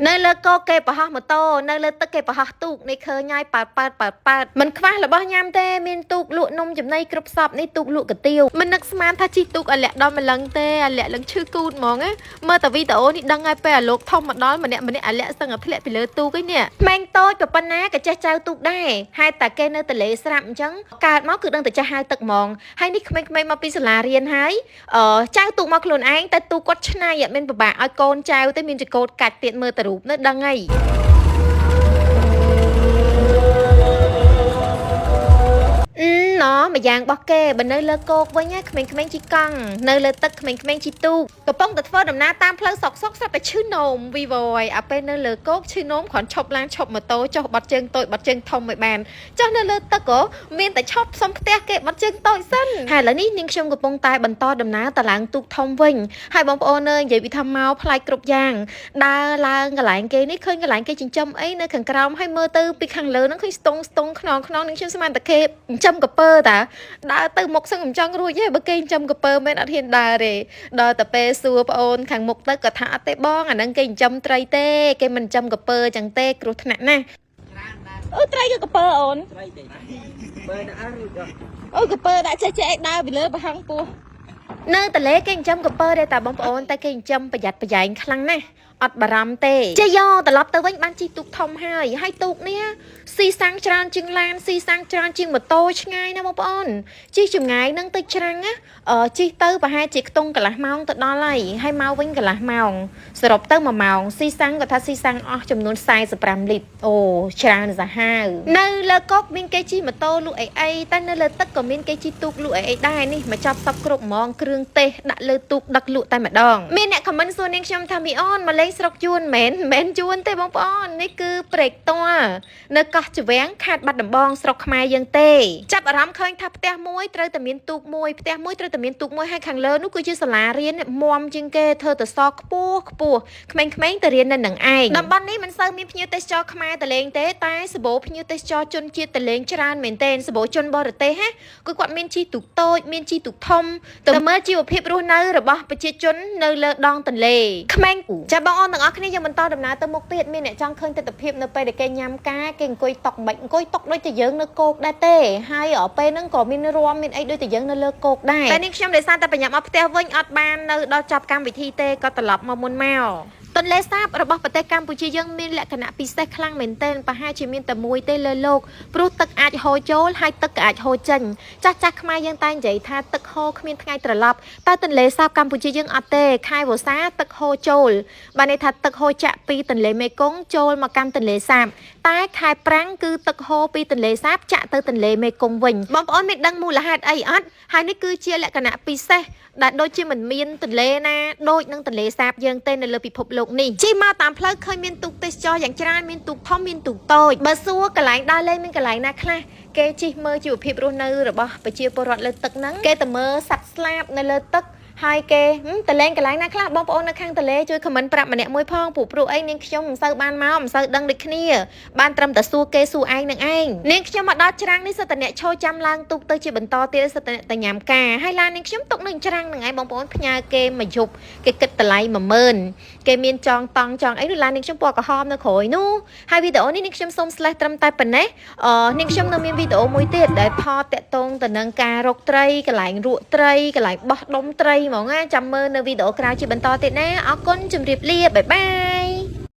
នៅលើកោគេប្រហោះម៉ូតូនៅលើទឹកគេប្រហោះទូកនេះឃើញហើយប៉ើតប៉ើតប៉ើតប៉ើតមិនខ្វះរបស់ញ៉ាំទេមានទូកលក់នំចំណីគ្រប់សពនេះទូកលក់កាទៀវមិននឹកស្មានថាជិះទូកឲ្យលាក់ដល់ម្លឹងទេអាលាក់លឹងឈឺគូតហ្មងណាមើលតែវីដេអូនេះដឹងហើយពេលអាលោកធំមកដល់ម្នាក់ម្នាក់អាលាក់សឹងតែធ្លាក់ពីលើទូកឯនេះក្មេងតូចប៉ុណ្ណាក៏ចេះចៅទូកដែរហេតុតែគេនៅទលេស្រាប់អញ្ចឹងកើតមកគឺដឹងតែចេះហៅទឹកហ្មងហើយនេះក្មេងៗមកពីសាលារៀនហើយ អឺចៅទូកមកខ្លួនឯងតែទូកគាត់ឆ្នៃអត់មានពិបាកឲ្យកូនចៅទេមានចកោតកាច់ទៀតមើលតែរូបនៅដឹងហើយ អឺណម្យ៉ាងរបស់គេបើនៅលើគោកវិញណាក្មេងៗជិះកង់នៅលើទឹកក្មេងៗជិះទូកកំពុងតែធ្វើដំណើរតាមផ្លូវសុកសុកស្រាប់តែឈឺនោមវីវយអាពេលនៅលើគោកឈឺនោមគ្រាន់ឈប់ឡានឈប់ម៉ូតូចុះបាត់ជើងតូចបាត់ជើងធំមិនបានចុះនៅលើទឹកក៏មានតែឈប់សុំផ្ទះគេបាត់ជើងតូចសិនហើយឥឡូវនេះនាងខ្ញុំកំពុងតែបន្តដំណើរទៅឡើងទូកធំវិញហើយបងប្អូនអើយនិយាយពីថាមកប្លែកគ្រប់យ៉ាង ដើរឡើងកន្លែងគេនេះឃើញកន្លែងគេចិញ្ចឹមអីនៅខាងក្រោមហើយមើលទៅពីខាងលើហ្នឹងឃើញស្ទង់ស្ទង់ខ្នងខ្នងនឹងខ្ញុំស្មានតែគេចិញ្ចឹមកពើតាដើរទៅមុខសឹងមិនចង់រួចទេបើគេចិញ្ចឹមកពើមែនអត់ហ៊ានដើរទេដល់តែពេលសួរប្អូនខាងមុខទៅក៏ថាអត់ទេបងអាហ្នឹងគេចិញ្ចឹមត្រីទេគេមិនចិញ្ចឹមកពើចឹងទេគ្រោះថ្នាក់ណាស់ អឺត្រីក៏កពើអូន ត្រីទេបើដាក់អស់រួចអស់ អូកពើដាក់ចេះចេះឲ្យដើរពីលើប្រហឹងពោះ នៅតលេគេចិញ្ចឹមកពើទេតាបងប្អូនតែគេចិញ្ចឹមប្រយ័ត្នប្រយែងខ្លាំងណាស់អត់បារម្ភទេចេះយោត្រឡប់ទៅវិញបានជិះទូកធំហើយហើយទូកនេះស៊ីសាំងច្រើនជាងឡានស៊ីសាំងច្រើនជាងម៉ូតូឆ្ងាយណាស់បងប្អូនជិះចម្ងាយនឹងទៅច្រាំងណាអឺជិះទៅប្រហែលជាខ្ទង់កន្លះម៉ោងទៅដល់ហើយហើយមកវិញកន្លះម៉ោងសរុបទៅ1ម៉ោងស៊ីសាំងគាត់ថាស៊ីសាំងអស់ចំនួន45លីត្រអូច្រើនសាហាវនៅលើកុកមានគេជិះម៉ូតូលក់អីអីតែនៅលើទឹកក៏មានគេជិះទូកលក់អីអីដែរនេះមកចាប់សពគ្រប់ហ្មងគ្រឿងទេសដាក់លើទូកដឹកលក់តែម្ដងមានអ្នកខមមិនសួរនាងខ្ញុំថាមីអូនមកលេងស្រុកយួនមែនមែនយួនទេបងប្អូននេះគឺព្រែកតលនៅកោះជ្វាំងខេត្តបាត់ដំបងស្រុកខ្មែរយើងទេចាប់អារម្មណ៍ឃើញថាផ្ទះមួយត្រូវតែមានទូកមួយផ្ទះមួយត្រូវតែមានទូកមួយហើយខាងលើនោះគឺជាសាលារៀនមមជាងគេធ្វើទៅសខ្ពស់ខ្ពស់ក្មេងៗទៅរៀននៅនឹងឯងតំបន់នេះមិនសូវមានភ្ញៀវទេសចរខ្មែរទៅលេងទេតែសម្បូរភ្ញៀវទេសចរជនជាតិទៅលេងច្រើនមែនទែនសម្បូរជនបរទេសហ៎គឺគាត់មានជិះទូកតូចមានជិះទូកធំទៅមើលជីវភាពរស់នៅរបស់ប្រជាជននៅលើដងទន្លេក្មេងចាបងប្អូនទាំងអស់គ្នាយើងបន្តដំណើរទៅមុខទៀតមានអ្នកចង់ឃើញទិដ្ឋភាពនៅពេលដែលគេញ៉ាំការគេអង្គុយតុកមិនអង្គុយតុកដូចតែយើងនៅគោកដែរទេហើយពេលហ្នឹងក៏មានរំមានអីដូចតែយើងនៅលើគោកដែរតែនេះខ្ញុំដោយសារតែបញ្ញាប់មកផ្ទះវិញអត់បាននៅដល់ចប់កម្មវិធីទេក៏ត្រឡប់មកមុនមកទន្លេសាបរបស់ប្រទេសកម្ពុជាយើងមានលក្ខណៈពិសេសខ្លាំងមែនទែនប្រហែលជាមានតែមួយទេលើលោកព្រោះទឹកអាចហូរចូលហើយទឹកក៏អាចហូរចេញចាស់ចាស់ខ្មែរយើងតែនិយាយថាទឹកហូរគ្មានថ្ងៃត្រឡប់តែទន្លេសាបកម្ពុជាយើងអត់ទេខែវស្សាទឹកហូរចូលបានន័យថាទឹកហូរចាក់ពីទន្លេមេគង្គចូលមកកាន់ទន្លេសាបតែខែប្រាំងគឺទឹកហូរពីទន្លេសាបចាក់ទៅទន្លេមេគង្គវិញបងប្អូនមានដឹងមូលហេតុអីអត់ហើយនេះគឺជាលក្ខណៈពិសេសដែលដូចជាមិនមានទន្លេណាដូចនឹងទន្លេសាបយើងទេនៅលើពិភពលោកនេះជិះមកតាមផ្លូវឃើញមានទូកទេសចរយ៉ាងច្រើនមានទូកធំមានទូកតូចបើសួរកន្លែងដើរលេងមានកន្លែងណាខ្លះគេជិះមើលជីវភាពរស់នៅរបស់ប្រជាពលរដ្ឋលើទឹកហ្នឹងគេទៅមើលសត្វស្លាបនៅលើទឹកហើយគេហឹមតលេងកន្លែងណាខ្លះបងប្អូននៅខាងតលេជួយខមមិនប្រាប់ម្នាក់មួយផងព្រោះព្រោះអីនាងខ្ញុំមិនសូវបានមកមិនសូវដឹងដូចគ្នាបានត្រឹមតែសួរគេសួរឯងនឹងឯងនាងខ្ញុំមកដល់ច្រាំងនេះសិតតែអ្នកឈរចាំឡើងទូកទៅជាបន្តទៀតសិតតែអ្នកទៅញ៉ាំការហើយឡាននាងខ្ញុំទុកនៅច្រាំងនឹងឯងបងប្អូនផ្ញើគេមកយប់គេគិតតម្លៃ10000គេមានចងតង់ចងអីនោះឡាននាងខ្ញុំពណ៌ក្រហមនៅក្រោយនោះហើយវីដេអូនេះនាងខ្ញុំសូម slash ត្រឹមតែប៉ុណ្ណេះ អឺនាងខ្ញុំនៅមានវីដេអូមួយទៀតដែលផតតាក់ទងទៅនឹងការរកត្រីកន្លែងរក់ត្រីកន្លែងបោះដុំត្រីហ្មងណាចាំមើលនៅវីដេអូក្រោយជាបន្តទៀតណាអរគុណជម្រាបលាបាយបាយ។